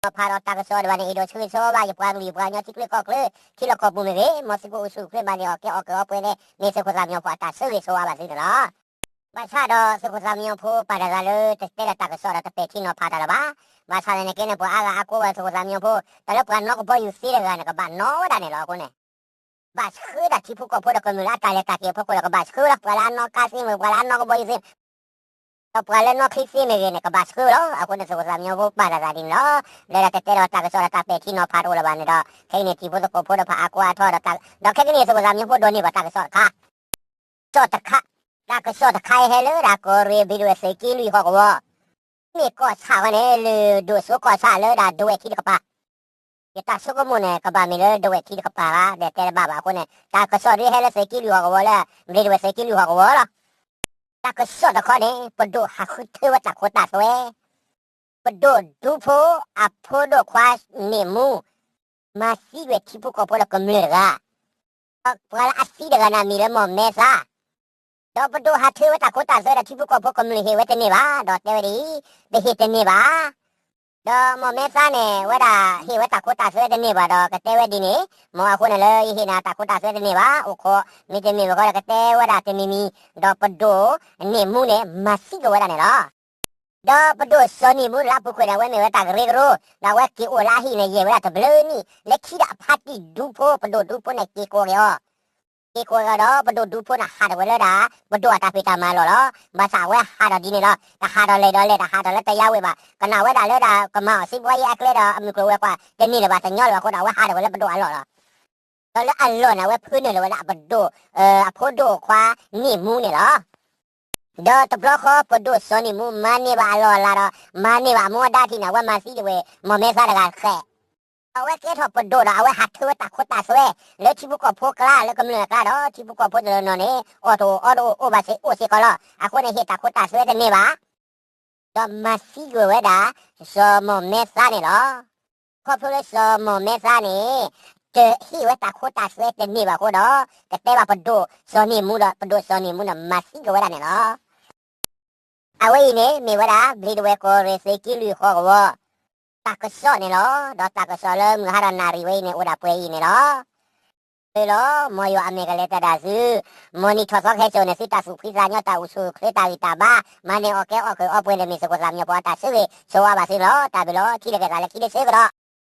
နီၤဖးဒီးတၢ်ကစီၣ်ဒံးဘၣ်န့ၣ် အဲၣ်ဒိးဆၢဂ့ၤဆၢဝါဘၣ်ယပှၤကလုာ်ယပှၤကညီထံချၢကီၢ်ချၢ ထံလီၢ်ကီၢ်ပူၤမ့ၢ်ဂ့ၤ, မ်သုကအိၣ်ဆူၣ်အိၣ်ချ့ မၤန့ၢ်အီၣ်ကဲအီၣ်ကၢၤအီပှဲၤန့ၣ် မ့ၢ်သုးခိၣ်သၣ်မံညီၤဖိအတၢ်ဆၢဂ့ၤဆၢဝါဘၣ်သုန့ၣ်လီၤ. ဘၣ်ဆၣ်ဒီးသုးခိၣ်သၣ်မံညီၤဖိပာ်တၢ်သးလၢတတဲလၢတၢ်ကစီၣ်ဒီးတပဲာ်ထံနီၤဖးတၢ်လၢၤဘၣ်. ဘၣ်ဆၣ်သနာ်က့န့ၣ် ပှၤအါဂၤအါကိးဝဲသုးခိၣ်သၣ်မံညီၤဖိ တၢ်လၢပှၤနီၣ်ကဘီယူၤသ့တဂၤန့ၣ် ကဘၣ်နီၣ်ဝဲဒၣ်န့ၣ်လီၤ. အဃိန့ၣ် ဘၣ်ဆှၢဒၣ်ထံဖိကီၢ်ဖိဒီးကမျၢၢ်လၢအတၢ်လဲၤတၢ်က့ၤအဖီခိၣ်ဒီး ကဘၣ်ဆှၢလီၤ ပှၤလၢအနီၣ်ကါသ့မ့ၢ်ဂ့ၤ ပှၤလၢအနီၣ်ကဘီယူၤသ့ ဒီးပှၤလၢနီၣ်ချံသ့မ့ၢ်ဂ့ၤန့ၣ် ကဘၣ်ဆှၢလီၤ. အဃိန့ၣ် သုးခိၣ်သၣ်မံညီၤဖိပာ်တၢ်သးဒ်န့ၣ်လီၤ. လၢတၢ်တဲဒီးတၢ်ကစီၣ်ဒီးတၢ်ပဲာ်ထံနီၤဖးတအိၣ်လၢၤဘၣ်န့ၣ်ဒီး ခဲကနံၣ်ထံဖိသကိးဖိဒီးဖးအါကိးအါထီၣ်ဒီး ဒီးခဲကနံၣ်သုးခိၣ်သၣ်မံညီၤဖိဒိးန့ၢ်ဘၣ်တၢ်ကစီၣ်တခါ ကစီၣ်တခါ, တၢ်ကစီၣ်တခါအံၤဟဲလၢဒၣ်ကီၢ်ရ့ၣ်ဘျံးဒဝဲၢ်သုးက့လွံၢ်ဟီၣ်ကဝီၤ, မ့ၢ်ကီၢ်ဆၣ်ဝဲန့ၣ် လၢၢ်ဒိၣ်စိကီၢ်ဆၣ်လၢဒၣ်ဒဝဲၢ်ထံတကပၤ, ယတၢ်ဆိကမိၣ်န့ၣ် ကဘၣ်မ့ၢ်လၢဒဝဲၢ်ထံတကပၤဘၣ် ဒီးတဲတဘၣ်ဘၣ်အဃိန့ၣ် တၢ်ကစီၣ်ဒ်ဟဲလၢသုးက့လွံၢ်ဟီၣ်ကဝီၤလၢ ဘျံးဒဝဲၢ်သုးက့လွံၢ်ဟီၣ်ကဝီၤလီၤ. တၢ်ကစီၣ်တခါန့ၣ် ပဒိၣ်ဟးဃုထၢဝဲတၢ်ခိတၢ်သွဲ ပဒိၣ်ဒူဖိအဖိဒိၣ်ခွါန့ၢ်မူ မၤသံကွံာ်ထံဖိကီၢ်ဖိဒီးကမျၢၢ်တဂၤ, ဒီးပှၤလၢအသံတဂၤန့ၣ်မံၤလၢမီၢ်မဲသါ, ဒီးပဒိၣ်ဟးထၢဝဲတၢ်ခိတၢ်သွဲဒီးထံဖိကီၢ်ဖိကမျၢၢ်ဟ့ၣ်ဝဲတန့ၢ်ဘၣ် ဒီးတဲဝဲဒ်အံၤ, ပဟ့ၣ်တန့ၢ်ဘၣ် ဒီးမီၢ်မဲသါန့ၣ် ဝဲဒၣ်ဟ့ၣ်ဝဲတၢ်ခိတၢ်သွဲတန့ၢ်ဘၣ်ဒီး ကတဲဝဲဒ်န့ၣ်, မ်အဃိန့ၣ်လၢယဟ့ၣ်နၤတၢ်ခိတၢ်သွဲတန့ၢ်ဘၣ်, အိၣ်ခိးမ့တမ့ၢ်ဘၣ်ဃီဒီးကတဲဝဲဒၣ်တမံၤမံၤ, ဒီးပဒိၣ်န့ၢ်မူန့ၣ် မၤသံကွံာ်ဝဲဒၣ်န့ၣ်လီၤ. ဒီးပဒိၣ်စီၤန့ၢ်မူလၢအပူၤကွံာ်န့ၣ် အဝဲမ့ၢ်ဝဲတၢ်ကရၢကရိ, ဒီးအဝဲက့ၤအိၣ်လၢအဟံၣ်န့ၣ် ယံာ်ဝဲဒၣ်တဘျုးနံၣ်, လၢခံဒီးအဖါတံၢ်ဒူဖိ ပဒိၣ်ဒူဖိန့ၣ် က့ၤကိးက့ၤအီၤ က့ၤကိးက့ၤအီၤဒီး ပဒိၣ်ဒူဖိန့ၣ် ဟးထီၣ်ဝဲလၢဒၣ် ပဒိၣ်အတၢ်ဖံးတၢ်မၤအလီၢ်လီၤ. ဘၣ်ဆၣ်အဝဲဟးထီၣ်ဒ်န့ၣ်လီၤ. တဟးထီၣ်လဲၤဒီးလဲၤ, တဟးထီၣ်လၢတယါဝ့ၤဘၣ်, ကနၣ်ဝဲဒၣ်လၢဒၣ်ကမၤအီၤစံးဘှီယံအကျဲဒီးအမုၢ်ကျိၤဝဲၤကွာ်တန့ၢ်လၢၤဘၣ် တညီလၢၤဘၣ်အဃိဒီး အဝဲဟးထီၣ်ဝဲလၢပဒိၣ်အလီၢ်လီၤ. ဒီးလၢအလီၢ်န့ၣ် အဝဲဖုနုာ်လီၤဝဲဒၣ်ပဒိၣ်, အဖိဒိၣ်ခွါန့ၢ်မူန့ၣ်လီၤ. ဒီးတဘျီဃီပဒိၣ်စီၤန့ၢ်မူ မၤန့ၢ်ဘၣ်အလီၢ်အလၤဒီး မၤန့ၢ်ဘၣ်အမူအဒါထံၣ်န့ၣ် အဝဲမၤသံကွံာ် မီၢ်မဲသါတဂၤဃဲး, အဝဲကဲထီၣ်ပဒိၣ်ဒီး အဝဲဟးထၢဝဲတၢ်ခိတၢ်သွဲ လၢထံဖိကီၢ်ဖိအကျါ လၢကမျၢၢ်အကျါဒီး ထံဖိကီၢ်ဖိတနီၤနီၤန့ၣ် အီၣ်တအိၣ်အီတအိၣ် အိၣ်ဘၣ်စ့ၢ်အိၣ်စ့ၢ်ကီးလီၤ. အဃိန့ၣ် ဟ့ၣ်တၢ်ခိတၢ်သွဲတန့ၢ်ဘၣ် ဒီးမၤသံကွံာ်ဝဲဒၣ် စီၤမီၢ်မဲသါန့ၣ်လီၤ. ခီဖျိလၢစီၤမီၢ်မဲသါန့ၣ် တဟ့ၣ်ဝဲတၢ်ခိတၢ်သွဲတန့ၢ်ဘၣ်အဃိဒီး ကတဲဘၣ်ပဒိၣ်စီၤန့ၢ်မူဒီး ပဒိၣ်စီၤန့ၢ်မူန့ၣ် မၤသံကွံာ်ဝဲဒၣ်န့ၣ်လီၤ. အဝဲအံၤန့ၣ် မ့ၢ်ဝဲဒၣ် ဘျံးဒဝဲၢ်ကီၢ်ရ့ၣ်သုးက့လွံၢ်ဟီၣ်ကဝီၤ တၢ်ကစီၣ်န့ၣ်လီၤ. ဒီးတၢ်ကစီၣ်လၢမုၢ်ဟါဒီးနၣ်ရံၣ်ဝဲအံၤန့ၣ် အိၣ်ဒၣ်ပှဲၤအံၤန့ၣ်လီၤ. လၢလီၤ မ်ယွၤအမဲာ်ကလဲၤတၢ်ဒၣ်သု, မ်နံၣ်ထီၣ်သီကဟဲစိာ်န့ၢ်သုတၢ်သူၣ်ဖှံသးညီ တၢ်အိၣ်ဆူၣ်အိၣ်ချ့တၢ်ဂံၢ်တၢ်ဘါ, မၤန့ၢ်အီၣ်ကဲအီၣ်ကၢၤအီပှဲၤန့ၣ် မ့ၢ်သုးခိၣ်သၣ်မံညီၤဖိအတၢ်ဆၢဂ့ၤဆၢဝါဘၣ်သုန့ၣ်လီၤ. တၢ်ဘျုးလီၤ. ထံၣ်လိာ်က့ၤသးလၢခံတဆၢကဒီး